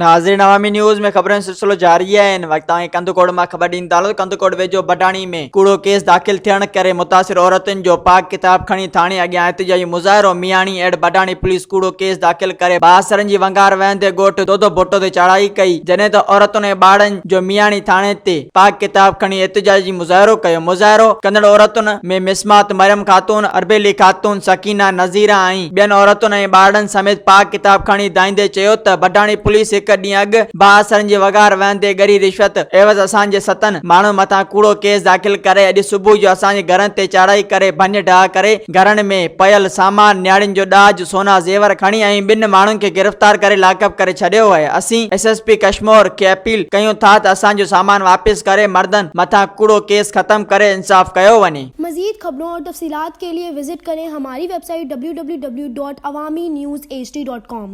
ناظرين عوامي نيوز ۾ خبرن جو سلسلو جاري آهي هن وقت توهان کي ڪنڌڪوٽ مان خبر ڏيندا هلون ته ڪنڌڪوٽ ويجهو بڊاڻي ۾ ڪوڙو ڪيس داخل ٿيڻ ڪري متاثر عورتن جو پاڪ ڪتاب کڻي ٿاڻي اڳيان احتجاجي مظاهرو مياڻي ايڊ بڊاڻي پوليس ڪوڙو ڪيس داخل ڪري بااثرن جي ونگار وهندي ڳوٺ دودو ڀٽو تي چاڙهائي ڪئي جڏهن ته عورتن ۽ ٻارڙن جو مياڻي ٿاڻي تي پاڪ ڪتاب کڻي احتجاجي مظاهرو ڪيو. مظاهرو ڪندڙ عورتن ۾ مسمات مريم خاتون، اربيلي خاتون، سڪينه، نظيره ۽ ٻين عورتن ۽ ٻارڙن سميت پاڪ ڪتاب کڻي دانهيندي چيو ته بڊاڻي پوليس هڪ ڏينهن اڳ بااثرن جي وڳار وهندي ڳري رشوت عيوض اسان جي ستن ماڻهن مٿان ڪوڙو ڪيس داخل ڪري اڄ صبح جو اسان جي گهرن تي چاڙهائي ڪري ڀڃ ڊاهه ڪري گهرن ۾ پيل سامان، نياڻين جو ڏاج، سونا زيور کڻي ۽ ٻن ماڻهن کي گرفتار ڪري لاڪپ ڪري ڇڏيو آهي. اسين ايس ايس پي ڪشمور کي اپيل ڪيون ٿا ته اسان جو سامان واپس ڪري مردن مٿان ڪوڙو ڪيس ختم ڪري انصاف ڪيو وڃي. مزيد خبرون اور تفصيلات کے لئے وزٽ ڪرين ھماري web site www.awamiNewsHD.com.